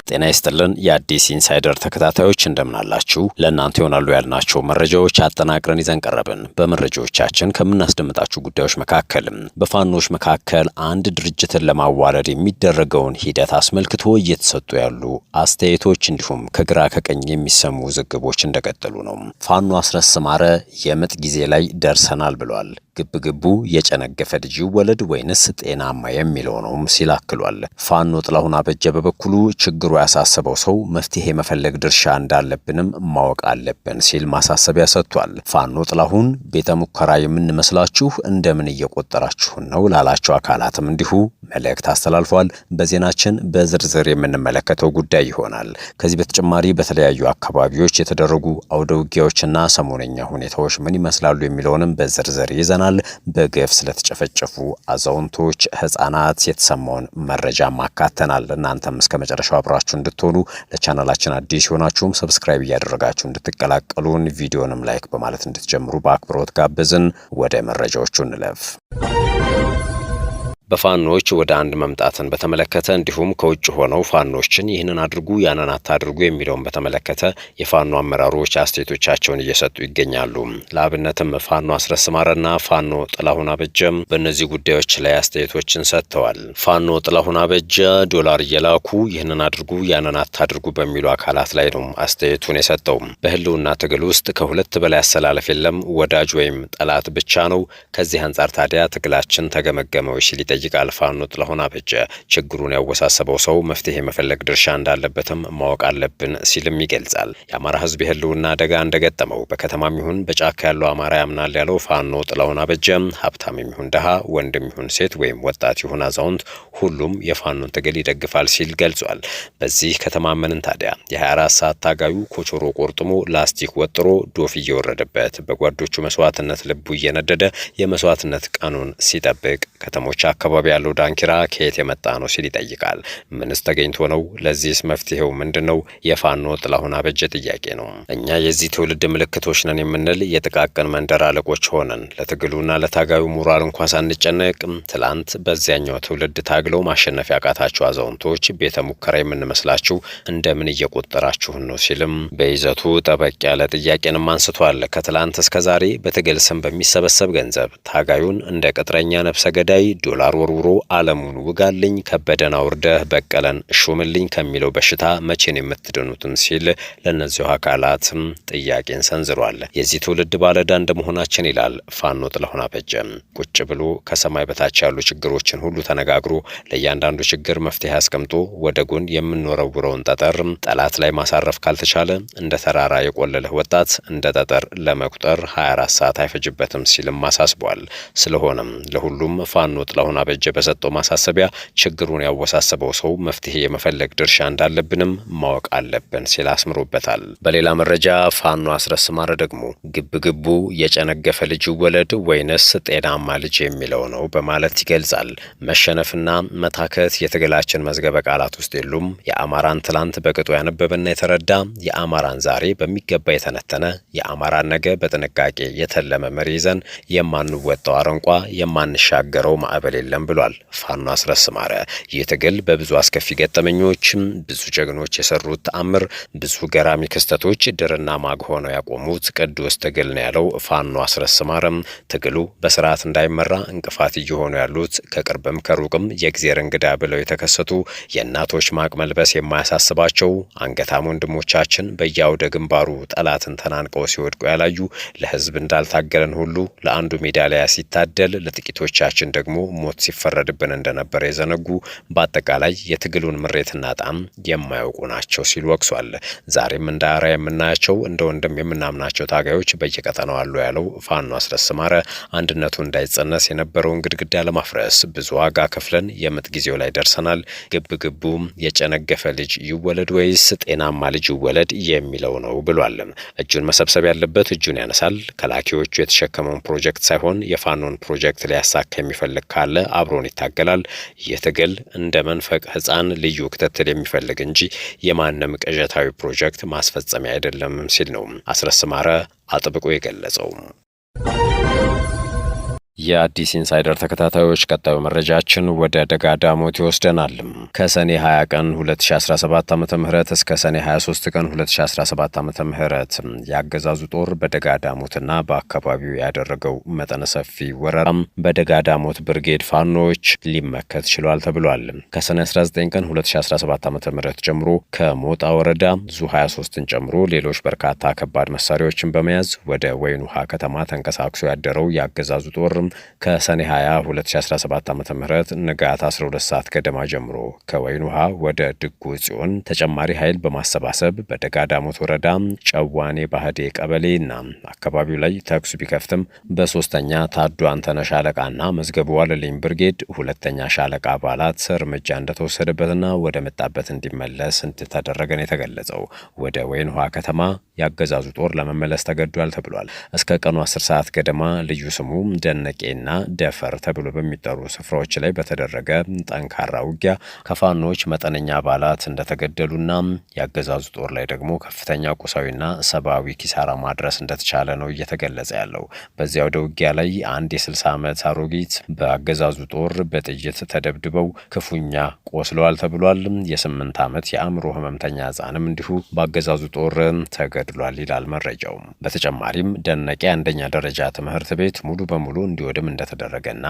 ጤና ይስጥልን የአዲስ ኢንሳይደር ተከታታዮች፣ እንደምናላችሁ። ለእናንተ ይሆናሉ ያልናቸው መረጃዎች አጠናቅረን ይዘን ቀረብን። በመረጃዎቻችን ከምናስደምጣችሁ ጉዳዮች መካከልም በፋኖች መካከል አንድ ድርጅትን ለማዋለድ የሚደረገውን ሂደት አስመልክቶ እየተሰጡ ያሉ አስተያየቶች እንዲሁም ከግራ ከቀኝ የሚሰሙ ውዝግቦች እንደቀጠሉ ነው። ፋኖ አስረስ ማረ የምጥ ጊዜ ላይ ደርሰናል ብሏል። ግብግቡ የጨነገፈ ልጅ ይወለድ ወይንስ ጤናማ የሚለው ነውም ሲል አክሏል። ፋኖ ጥላሁን አበጀ በበኩሉ ችግሩ ያሳሰበው ሰው መፍትሄ መፈለግ ድርሻ እንዳለብንም ማወቅ አለብን ሲል ማሳሰቢያ ሰጥቷል። ፋኖ ጥላሁን ቤተ ሙከራ የምንመስላችሁ እንደምን እየቆጠራችሁን ነው ላላቸው አካላትም እንዲሁ መልእክት አስተላልፏል። በዜናችን በዝርዝር የምንመለከተው ጉዳይ ይሆናል። ከዚህ በተጨማሪ በተለያዩ አካባቢዎች የተደረጉ አውደ ውጊያዎችና ሰሞነኛ ሁኔታዎች ምን ይመስላሉ የሚለውንም በዝርዝር ይዘናል። በግፍ ስለተጨፈጨፉ አዛውንቶች፣ ህጻናት የተሰማውን መረጃ አካተናል። እናንተም እስከ መጨረሻው አብራችሁ እንድትሆኑ፣ ለቻናላችን አዲስ የሆናችሁም subscribe እያደረጋችሁ እንድትቀላቀሉን፣ ቪዲዮንም like በማለት እንድትጀምሩ በአክብሮት ጋበዝን። ወደ መረጃዎቹ እንለፍ። በፋኖች ወደ አንድ መምጣትን በተመለከተ እንዲሁም ከውጭ ሆነው ፋኖችን ይህንን አድርጉ ያንን አታድርጉ የሚለውን በተመለከተ የፋኖ አመራሮች አስተያየቶቻቸውን እየሰጡ ይገኛሉ። ለአብነትም ፋኖ አስረስ ማረና ፋኖ ጥላሁን አበጀም በእነዚህ ጉዳዮች ላይ አስተያየቶችን ሰጥተዋል። ፋኖ ጥላሁን አበጀ ዶላር እየላኩ ይህንን አድርጉ ያንን አታድርጉ በሚሉ አካላት ላይ ነው አስተያየቱን የሰጠው። በህልውና ትግል ውስጥ ከሁለት በላይ አሰላለፍ የለም፣ ወዳጅ ወይም ጠላት ብቻ ነው። ከዚህ አንጻር ታዲያ ትግላችን ተገመገመው ሲል ይጠይቃል ፋኖ ጥላሁን አበጀ። ችግሩን ያወሳሰበው ሰው መፍትሄ መፈለግ ድርሻ እንዳለበትም ማወቅ አለብን ሲልም ይገልጻል። የአማራ ሕዝብ የህልውና አደጋ እንደገጠመው በከተማም ይሁን በጫካ ያለው አማራ ያምናል ያለው ፋኖ ጥላሁን አበጀ፣ ሀብታም ይሁን ድሃ፣ ወንድም ይሁን ሴት ወይም ወጣት ይሁን አዛውንት ሁሉም የፋኖን ትግል ይደግፋል ሲል ገልጿል። በዚህ ከተማመንን ታዲያ የ24 ሰዓት ታጋዩ ኮቾሮ ቆርጥሞ፣ ላስቲክ ወጥሮ፣ ዶፍ እየወረደበት፣ በጓዶቹ መስዋዕትነት ልቡ እየነደደ የመስዋዕትነት ቀኑን ሲጠብቅ ከተሞች አካባቢ ያለው ዳንኪራ ከየት የመጣ ነው ሲል ይጠይቃል። ምንስ ተገኝቶ ነው? ለዚህስ መፍትሄው ምንድን ነው? የፋኖ ጥላሁን አበጀ ጥያቄ ነው። እኛ የዚህ ትውልድ ምልክቶች ነን የምንል የጥቃቅን መንደር አለቆች ሆነን ለትግሉና ለታጋዩ ሞራል እንኳ ሳንጨነቅ ትላንት በዚያኛው ትውልድ ታግለው ማሸነፍ ያቃታቸው አዛውንቶች ቤተ ሙከራ የምንመስላችሁ እንደምን እየቆጠራችሁን ነው ሲልም በይዘቱ ጠበቅ ያለ ጥያቄንም አንስቷል። ከትላንት እስከ ዛሬ በትግል ስም በሚሰበሰብ ገንዘብ ታጋዩን እንደ ቅጥረኛ ነፍሰ ገዳይ ዶላር ወርውሮ አለሙን ውጋልኝ፣ ከበደን አውርደህ በቀለን ሹምልኝ ከሚለው በሽታ መቼን የምትድኑትም ሲል ለእነዚሁ አካላትም ጥያቄን ሰንዝሯል። የዚህ ትውልድ ባለዕዳ እንደመሆናችን ይላል ፋኖ ጥላሁን አበጀ፣ ቁጭ ብሎ ከሰማይ በታች ያሉ ችግሮችን ሁሉ ተነጋግሮ ለእያንዳንዱ ችግር መፍትሄ አስቀምጦ ወደ ጎን የምንወረውረውን ጠጠር ጠላት ላይ ማሳረፍ ካልተቻለ እንደ ተራራ የቆለለህ ወጣት እንደ ጠጠር ለመቁጠር 24 ሰዓት አይፈጅበትም ሲልም አሳስቧል። ስለሆነም ለሁሉም ፋኖ ጥላሁን አበጀ በሰጠው ማሳሰቢያ ችግሩን ያወሳሰበው ሰው መፍትሄ የመፈለግ ድርሻ እንዳለብንም ማወቅ አለብን ሲል አስምሮበታል። በሌላ መረጃ ፋኖ አስረስ ማረ ደግሞ ግብግቡ የጨነገፈ ልጅ ይወለድ ወይንስ ጤናማ ልጅ የሚለው ነው በማለት ይገልጻል። መሸነፍና መታከት የትግላችን መዝገበ ቃላት ውስጥ የሉም። የአማራን ትላንት በቅጡ ያነበበና የተረዳ፣ የአማራን ዛሬ በሚገባ የተነተነ፣ የአማራን ነገ በጥንቃቄ የተለመ መሪ ይዘን የማንወጣው አረንቋ፣ የማንሻገረው ማዕበል የለም ብሏል ፋኖ አስረስ ማረ። ይህ ትግል በብዙ አስከፊ ገጠመኞች፣ ብዙ ጀግኖች የሰሩት ተአምር፣ ብዙ ገራሚ ክስተቶች ድርና ማግ ሆነው ያቆሙት ቅዱስ ትግል ነው ያለው ፋኖ አስረስ ማረም፣ ትግሉ በስርዓት እንዳይመራ እንቅፋት እየሆኑ ያሉት ከቅርብም ከሩቅም የእግዜር እንግዳ ብለው የተከሰቱ፣ የእናቶች ማቅ መልበስ የማያሳስባቸው አንገታም ወንድሞቻችን በየአውደ ግንባሩ ጠላትን ተናንቀው ሲወድቁ ያላዩ፣ ለሕዝብ እንዳልታገለን ሁሉ ለአንዱ ሜዳሊያ ሲታደል ለጥቂቶቻችን ደግሞ ሞት ሲፈረድብን እንደነበረ የዘነጉ፣ በአጠቃላይ የትግሉን ምሬትና ጣም የማያውቁ ናቸው ሲሉ ወቅሷል። ዛሬም እንደ አርአያ የምናያቸው፣ እንደ ወንድም የምናምናቸው ታጋዮች በየቀጠናው አሉ ያለው ፋኖ አስረስ ማረ፣ አንድነቱ እንዳይጸነስ የነበረውን ግድግዳ ለማፍረስ ብዙ ዋጋ ከፍለን የምጥ ጊዜው ላይ ደርሰናል። ግብ ግቡም የጨነገፈ ልጅ ይወለድ ወይስ ጤናማ ልጅ ይወለድ የሚለው ነው ብሏል። እጁን መሰብሰብ ያለበት እጁን ያነሳል። ከላኪዎቹ የተሸከመውን ፕሮጀክት ሳይሆን የፋኖን ፕሮጀክት ሊያሳካ የሚፈልግ ካለ አብሮን ይታገላል። ይህ ትግል እንደ መንፈቅ ሕፃን ልዩ ክትትል የሚፈልግ እንጂ የማንም ቅዠታዊ ፕሮጀክት ማስፈጸሚያ አይደለም ሲል ነው አስረስ ማረ አጥብቆ የገለጸው። የአዲስ ኢንሳይደር ተከታታዮች፣ ቀጣዩ መረጃችን ወደ ደጋ ዳሞት ይወስደናል። ከሰኔ 20 ቀን 2017 ዓ.ም እስከ ሰኔ 23 ቀን 2017 ዓ.ም የአገዛዙ ጦር በደጋ ዳሞትና በአካባቢው ያደረገው መጠነ ሰፊ ወረራም በደጋ ዳሞት ብርጌድ ፋኖዎች ሊመከት ችሏል ተብሏል። ከሰኔ 19 ቀን 2017 ዓ.ም ጀምሮ ከሞጣ ወረዳ ዙ 23ን ጨምሮ ሌሎች በርካታ ከባድ መሳሪያዎችን በመያዝ ወደ ወይን ውሃ ከተማ ተንቀሳቅሶ ያደረው የአገዛዙ ጦር ከሰኔ 20 2017 ዓ ም ንጋት 12 ሰዓት ገደማ ጀምሮ ከወይን ውሃ ወደ ድጉ ጽዮን ተጨማሪ ኃይል በማሰባሰብ በደጋ ዳሞት ወረዳ ጨዋኔ ባህዴ ቀበሌና አካባቢው ላይ ተኩስ ቢከፍትም በሶስተኛ ታዱ አንተነ ሻለቃና መዝገቡ ዋለልኝ ብርጌድ ሁለተኛ ሻለቃ አባላት እርምጃ እንደተወሰደበትና ወደ መጣበት እንዲመለስ እንደተደረገ ነው የተገለጸው። ወደ ወይን ውሃ ከተማ ያገዛዙ ጦር ለመመለስ ተገዷል ተብሏል። እስከ ቀኑ 10 ሰዓት ገደማ ልዩ ስሙ ደነቄና ደፈር ተብሎ በሚጠሩ ስፍራዎች ላይ በተደረገ ጠንካራ ውጊያ ከፋኖች መጠነኛ አባላት እንደተገደሉና የአገዛዙ ጦር ላይ ደግሞ ከፍተኛ ቁሳዊና ሰብአዊ ኪሳራ ማድረስ እንደተቻለ ነው እየተገለጸ ያለው። በዚያ ወደ ውጊያ ላይ አንድ የ60 ዓመት አሮጊት በአገዛዙ ጦር በጥይት ተደብድበው ክፉኛ ቆስለዋል ተብሏል። የ8 ዓመት የአእምሮ ህመምተኛ ህጻንም እንዲሁ በአገዛዙ ጦር ተገድሏል ይላል መረጃው። በተጨማሪም ደነቄ አንደኛ ደረጃ ትምህርት ቤት ሙሉ በሙሉ እንዲወድም እንደተደረገና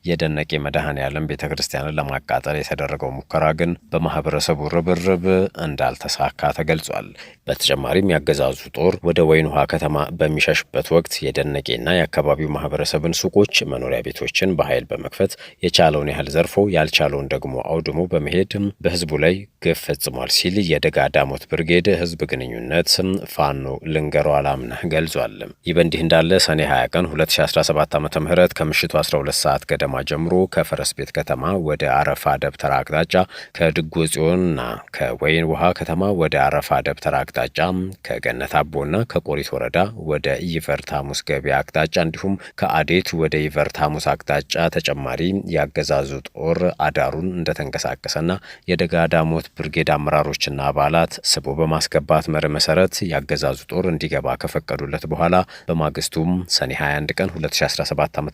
የደነቄ መድኃኔ ዓለም ቤተ ክርስቲያንን ለማቃጠል የተደረገው ሙከራ ግን በማህበረሰቡ ርብርብ እንዳልተሳካ ተገልጿል። በተጨማሪም ያገዛዙ ጦር ወደ ወይን ውሃ ከተማ በሚሸሽበት ወቅት የደነቄና የአካባቢው ማህበረሰብን ሱቆች፣ መኖሪያ ቤቶችን በኃይል በመክፈት የቻለውን ያህል ዘርፎ ያልቻለውን ደግሞ አውድሞ በመሄድ በህዝቡ ላይ ግፍ ፈጽሟል ሲል የደጋ ዳሞት ብርጌድ ህዝብ ግንኙነት ፋኖ ልንገረው አላምነህ ገልጿል። ይህ በእንዲህ እንዳለ ሰኔ 20 ቀን 2017 ዓ ም ከምሽቱ 12 ሰዓት ገደማ ጀምሮ ከፈረስ ቤት ከተማ ወደ አረፋ ደብተራ አቅጣጫ፣ ከድጎ ጽዮንና ከወይን ውሃ ከተማ ወደ አረፋ ደብተራ አቅጣጫ፣ ከገነት አቦና ከቆሪት ወረዳ ወደ ይቨርት ሐሙስ ገበያ አቅጣጫ እንዲሁም ከአዴት ወደ ይቨርት ሐሙስ አቅጣጫ ተጨማሪ ያገዛዙ ጦር አዳሩን እንደተንቀሳቀሰና የደጋ ዳሞት ብርጌድ አመራሮችና አባላት ስቦ በማስገባት መርህ መሰረት ያገዛዙ ጦር እንዲገባ ከፈቀዱለት በኋላ በማግስቱም ሰኔ 21 ቀን 2017 ዓ.ም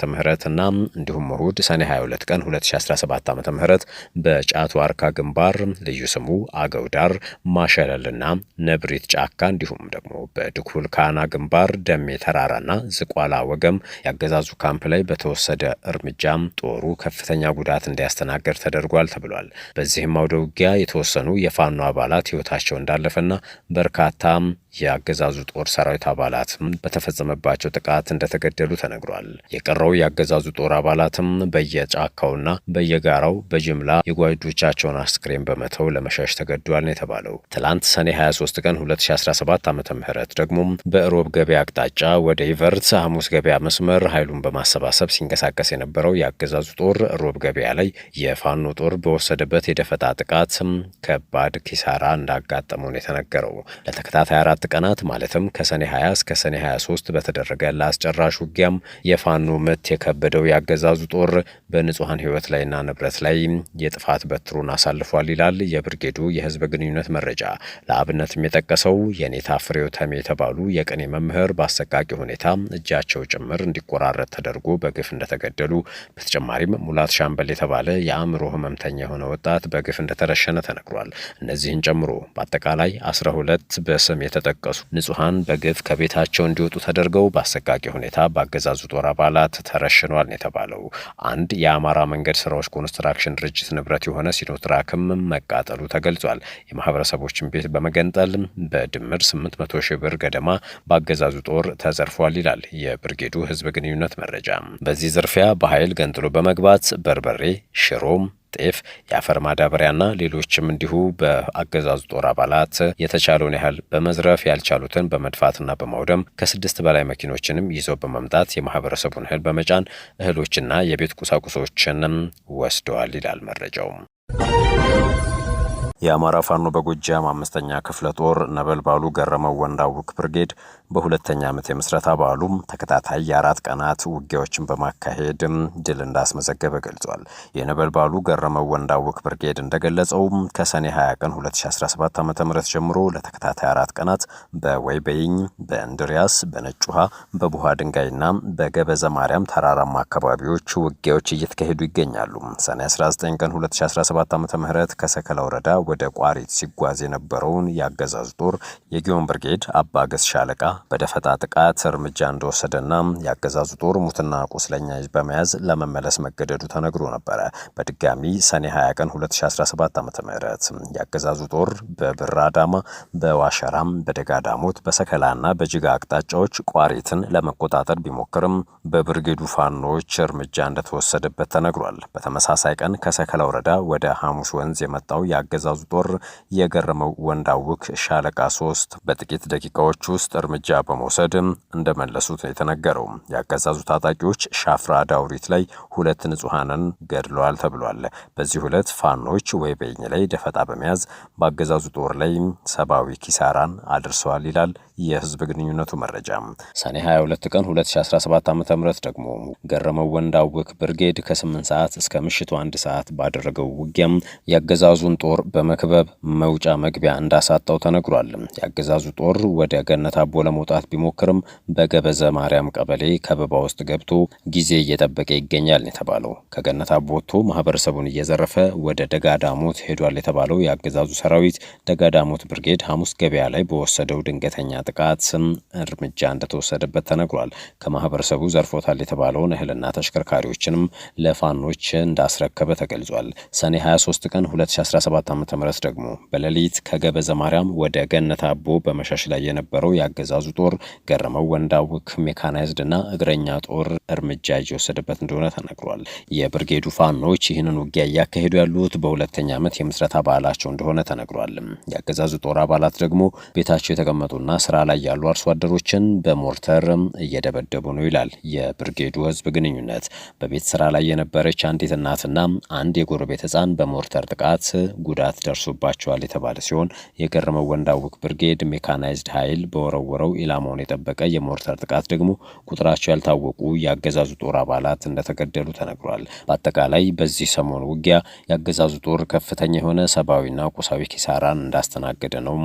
እና እንዲሁም እሁድ ሰኔ 22 ቀን 2017 ዓ.ም በጫት ዋርካ ግንባር ልዩ ስሙ አገው ዳር ማሸለልና ነብሪት ጫካ እንዲሁም ደግሞ በድኩል ካና ግንባር ደሜ ተራራና ዝቋላ ወገም ያገዛዙ ካምፕ ላይ በተወሰደ እርምጃም ጦሩ ከፍተኛ ጉዳት እንዲያስተናገድ ተደርጓል ተብሏል። በዚህም አውደ ውጊያ የተወሰኑ የፋኖ አባላት ሕይወታቸው እንዳለፈና በርካታ የአገዛዙ ጦር ሰራዊት አባላት በተፈጸመባቸው ጥቃት እንደተገደሉ ተነግሯል። የቀረው የአገዛዙ ጦር አባላትም በየጫካውና በየጋራው በጅምላ የጓዶቻቸውን አስክሬን በመተው ለመሸሽ ተገዷል ነው የተባለው። ትላንት ሰኔ 23 ቀን 2017 ዓ ም ደግሞ በእሮብ ገበያ አቅጣጫ ወደ ይቨርት ሐሙስ ገበያ መስመር ኃይሉን በማሰባሰብ ሲንቀሳቀስ የነበረው የአገዛዙ ጦር ሮብ ገበያ ላይ የፋኖ ጦር በወሰደበት የደፈጣ ጥቃት ከባድ ኪሳራ እንዳጋጠመው ነው የተነገረው። ለተከታታይ 4 ቀናት ማለትም ከሰኔ 20 እስከ ሰኔ 23 በተደረገ ለአስጨራሽ ውጊያም የፋኖ ምት የከበደው የአገዛዙ ጦር በንጹሐን ሕይወት ላይና ንብረት ላይ የጥፋት በትሩን አሳልፏል ይላል የብርጌዱ የህዝብ ግንኙነት መረጃ። ለአብነትም የጠቀሰው የኔታ ፍሬው ተሜ የተባሉ የቅኔ መምህር በአሰቃቂ ሁኔታ እጃቸው ጭምር እንዲቆራረጥ ተደርጎ በግፍ እንደተገደሉ፣ በተጨማሪም ሙላት ሻምበል የተባለ የአእምሮ ህመምተኛ የሆነ ወጣት በግፍ እንደተረሸነ ተነግሯል። እነዚህን ጨምሮ በአጠቃላይ 12 በስም የተጠቀሱ ንጹሐን በግፍ ከቤታቸው እንዲወጡ ተደርገው በአሰቃቂ ሁኔታ በአገዛዙ ጦር አባላት ተረሽኗል ነው የተባለው። አንድ የአማራ መንገድ ስራዎች ኮንስትራክሽን ድርጅት ንብረት የሆነ ሲኖትራክም መቃጠሉ ተገልጿል። የማህበረሰቦችን ቤት በመገንጠል በድምር 800 ሺህ ብር ገደማ በአገዛዙ ጦር ተዘርፏል ይላል የብርጌዱ ህዝብ ግንኙነት መረጃ። በዚህ ዝርፊያ በኃይል ገንጥሎ በመግባት በርበሬ፣ ሽሮም፣ ጤፍ፣ የአፈር ማዳበሪያና ሌሎችም እንዲሁ በአገዛዙ ጦር አባላት የተቻለውን ያህል በመዝረፍ ያልቻሉትን በመድፋትና በማውደም ከ6 በላይ መኪኖችንም ይዘው በመምጣት የማህበረሰቡን እህል በመጫን እህሎችና የቤት ቁሳቁሶችንም ወስደዋል ይላል መረጃው። የአማራ ፋኖ በጎጃም አምስተኛ ክፍለ ጦር ነበልባሉ ገረመው ወንዳውክ ብርጌድ በሁለተኛ ዓመት የምስረታ በዓሉም ተከታታይ የ4 ቀናት ውጊያዎችን በማካሄድ ድል እንዳስመዘገበ ገልጿል። የነበልባሉ ገረመው ወንዳወክ ብርጌድ እንደገለጸው ከሰኔ 20 ቀን 2017 ዓ.ም ጀምሮ ለተከታታይ 4 ቀናት በወይበይኝ፣ በእንድሪያስ፣ በነጭ ውሃ፣ በቡሃ ድንጋይና በገበዘ ማርያም ተራራማ አካባቢዎች ውጊያዎች እየተካሄዱ ይገኛሉ። ሰኔ 19 ቀን 2017 ዓ.ም ከሰከላ ወረዳ ወደ ቋሪት ሲጓዝ የነበረውን የአገዛዙ ጦር የጊዮን ብርጌድ አባገስ ሻለቃ በደፈጣ ጥቃት እርምጃ እንደወሰደና የአገዛዙ ጦር ሙትና ቁስለኛ በመያዝ ለመመለስ መገደዱ ተነግሮ ነበረ። በድጋሚ ሰኔ 20 ቀን 2017 ዓ.ም የአገዛዙ ጦር በብር አዳማ፣ በዋሸራም፣ በደጋዳሞት፣ በሰከላና በጅጋ አቅጣጫዎች ቋሪትን ለመቆጣጠር ቢሞክርም በብርጌዱ ፋኖዎች እርምጃ እንደተወሰደበት ተነግሯል። በተመሳሳይ ቀን ከሰከላ ወረዳ ወደ ሐሙስ ወንዝ የመጣው የአገዛዙ ጦር የገረመው ወንዳውክ ሻለቃ 3 በጥቂት ደቂቃዎች ውስጥ እርምጃ በመውሰድ እንደመለሱት ነው የተነገረው። የአገዛዙ ታጣቂዎች ሻፍራ ዳውሪት ላይ ሁለት ንጹሐንን ገድለዋል ተብሏል። በዚህ ዕለት ፋኖች ወይበኝ ላይ ደፈጣ በመያዝ በአገዛዙ ጦር ላይ ሰብአዊ ኪሳራን አድርሰዋል ይላል የህዝብ ግንኙነቱ መረጃ። ሰኔ 22 ቀን 2017 ዓ.ም ደግሞ ገረመው ወንዳውክ ብርጌድ ከ8 ሰዓት እስከ ምሽቱ 1 ሰዓት ባደረገው ውጊያም የአገዛዙን ጦር በመክበብ መውጫ መግቢያ እንዳሳጣው ተነግሯል። የአገዛዙ ጦር ወደ ገነት አቦ ለመውጣት ቢሞክርም በገበዘ ማርያም ቀበሌ ከበባ ውስጥ ገብቶ ጊዜ እየጠበቀ ይገኛል የተባለው፣ ከገነት አቦ ወጥቶ ማህበረሰቡን እየዘረፈ ወደ ደጋዳሞት ሄዷል የተባለው የአገዛዙ ሰራዊት ደጋዳሞት ብርጌድ ሐሙስ ገበያ ላይ በወሰደው ድንገተኛ ጥቃት ስም እርምጃ እንደተወሰደበት ተነግሯል። ከማህበረሰቡ ዘርፎታል የተባለውን እህልና ተሽከርካሪዎችንም ለፋኖች እንዳስረከበ ተገልጿል። ሰኔ 23 ቀን 2017 ዓ.ም ደግሞ በሌሊት ከገበዘ ማርያም ወደ ገነት አቦ በመሸሽ ላይ የነበረው የአገዛዙ ጦር ገረመው ወንዳውክ ሜካናይዝድ እና እግረኛ ጦር እርምጃ እየወሰደበት እንደሆነ ተነግሯል። የብርጌዱ ፋኖች ይህንን ውጊያ እያካሄዱ ያሉት በሁለተኛ ዓመት የምስረታ በዓላቸው እንደሆነ ተነግሯል። የአገዛዙ ጦር አባላት ደግሞ ቤታቸው የተቀመጡና ስራ ላይ ያሉ አርሶ አደሮችን በሞርተር እየደበደቡ ነው ይላል የብርጌዱ ህዝብ ግንኙነት። በቤት ስራ ላይ የነበረች አንዲት እናትና አንድ የጎረቤት ህፃን በሞርተር ጥቃት ጉዳት ደርሶባቸዋል የተባለ ሲሆን፣ የገረመው ወንዳውክ ብርጌድ ሜካናይዝድ ኃይል በወረወረው ኢላማውን የጠበቀ የሞርተር ጥቃት ደግሞ ቁጥራቸው ያልታወቁ የአገዛዙ ጦር አባላት እንደተገደሉ ተነግሯል። በአጠቃላይ በዚህ ሰሞን ውጊያ የአገዛዙ ጦር ከፍተኛ የሆነ ሰብአዊና ቁሳዊ ኪሳራን እንዳስተናገደ ነው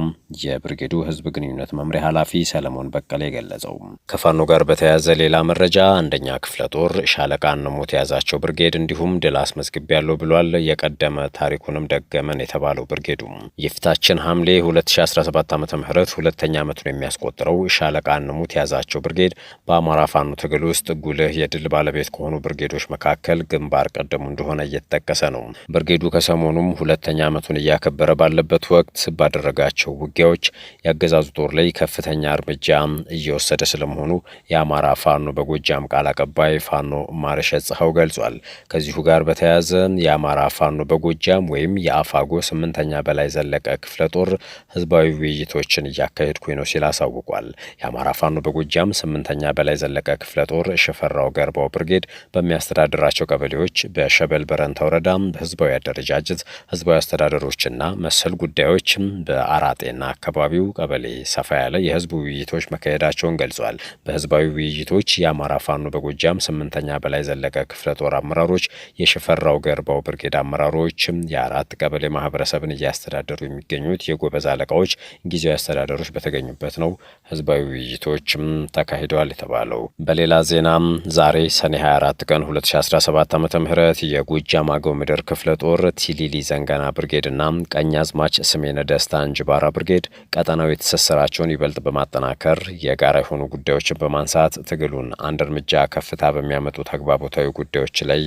የብርጌዱ ህዝብ ግንኙነት መምሪያ ኃላፊ ሰለሞን በቀለ የገለጸው። ከፋኖ ጋር በተያያዘ ሌላ መረጃ አንደኛ ክፍለ ጦር ሻለቃ አንሞት የያዛቸው ብርጌድ እንዲሁም ድል አስመዝግቤያለሁ ብሏል። የቀደመ ታሪኩንም ደገመን የተባለው ብርጌዱ የፊታችን ሐምሌ 2017 ዓ.ም ሁለተኛ ዓመቱን የሚያስቆጥረው ሻለቃ አንሙት የያዛቸው ብርጌድ በአማራ ፋኖ ትግል ውስጥ ጉልህ የድል ባለቤት ከሆኑ ብርጌዶች መካከል ግንባር ቀደሙ እንደሆነ እየተጠቀሰ ነው። ብርጌዱ ከሰሞኑም ሁለተኛ ዓመቱን እያከበረ ባለበት ወቅት ባደረጋቸው ውጊያዎች የአገዛዙ ጦር ላይ ከፍተኛ እርምጃ እየወሰደ ስለመሆኑ የአማራ ፋኖ በጎጃም ቃል አቀባይ ፋኖ ማርሸት ጽሐው ገልጿል። ከዚሁ ጋር በተያያዘ የአማራ ፋኖ በጎጃም ወይም የአፋጎ ስምንተኛ በላይ ዘለቀ ክፍለ ጦር ህዝባዊ ውይይቶችን እያካሄድኩኝ ነው ሲል አሳውቋል። የአማራ ፋኖ በጎጃም ስምንተኛ በላይ ዘለቀ ክፍለ ጦር ሽፈራው ገርባው ብርጌድ በሚያስተዳድራቸው ቀበሌዎች በሸበል በረንታ ወረዳ በህዝባዊ አደረጃጀት፣ ህዝባዊ አስተዳደሮችና መሰል ጉዳዮች በአራጤና አካባቢው ቀበሌ ሰፋ ያለ የህዝብ ውይይቶች መካሄዳቸውን ገልጿል። በህዝባዊ ውይይቶች የአማራ ፋኖ በጎጃም ስምንተኛ በላይ ዘለቀ ክፍለ ጦር አመራሮች፣ የሽፈራው ገርባው ብርጌድ አመራሮች፣ የአራት ቀበሌ ማህበረሰብን እያስተዳደሩ የሚገኙት የጎበዝ አለቃዎች፣ ጊዜያዊ አስተዳደሮች በተገኙበት ነው ህዝባዊ ውይይቶችም ተካሂደዋል የተባለው። በሌላ ዜናም ዛሬ ሰኔ 24 ቀን 2017 ዓ.ም የጎጃም አገው ምድር ክፍለ ጦር ቲሊሊ ዘንገና ብርጌድና ቀኛዝማች ስሜነ ደስታ እንጅባራ ብርጌድ ቀጠናዊ ትስስራቸውን ይበልጥ በማጠናከር የጋራ የሆኑ ጉዳዮችን በማንሳት ትግሉን አንድ እርምጃ ከፍታ በሚያመጡ ተግባቦታዊ ጉዳዮች ላይ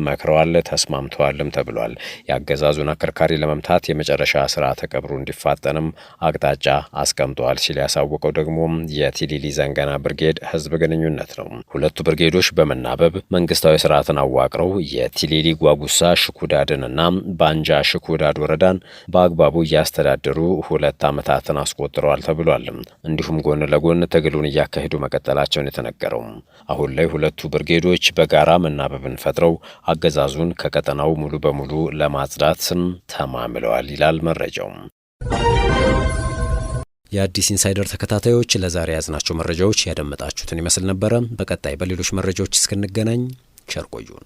መክረዋል፣ ተስማምተዋልም ተብሏል። የአገዛዙን አከርካሪ ለመምታት የመጨረሻ ስርዓተ ቀብሩ እንዲፋጠንም አቅጣጫ አስቀምጠዋል ሲል ያሳወቀው ደግሞ የቲሊሊ ዘንገና ብርጌድ ህዝብ ግንኙነት ነው። ሁለቱ ብርጌዶች በመናበብ መንግስታዊ ስርዓትን አዋቅረው የቲሊሊ ጓጉሳ ሽኩዳድንና ባንጃ ሽኩዳድ ወረዳን በአግባቡ እያስተዳደሩ 2 ዓመታትን አስቆጥረዋል ተብሏል። እንዲሁም ጎን ለጎን ትግሉን እያካሄዱ መቀጠላቸውን የተነገረው፣ አሁን ላይ ሁለቱ ብርጌዶች በጋራ መናበብን ፈጥረው አገዛዙን ከቀጠናው ሙሉ በሙሉ ለማጽዳት ተማምለዋል ይላል መረጃው። የአዲስ ኢንሳይደር ተከታታዮች፣ ለዛሬ የያዝናቸው መረጃዎች ያደመጣችሁትን ይመስል ነበረ። በቀጣይ በሌሎች መረጃዎች እስክንገናኝ ቸር ቆዩን።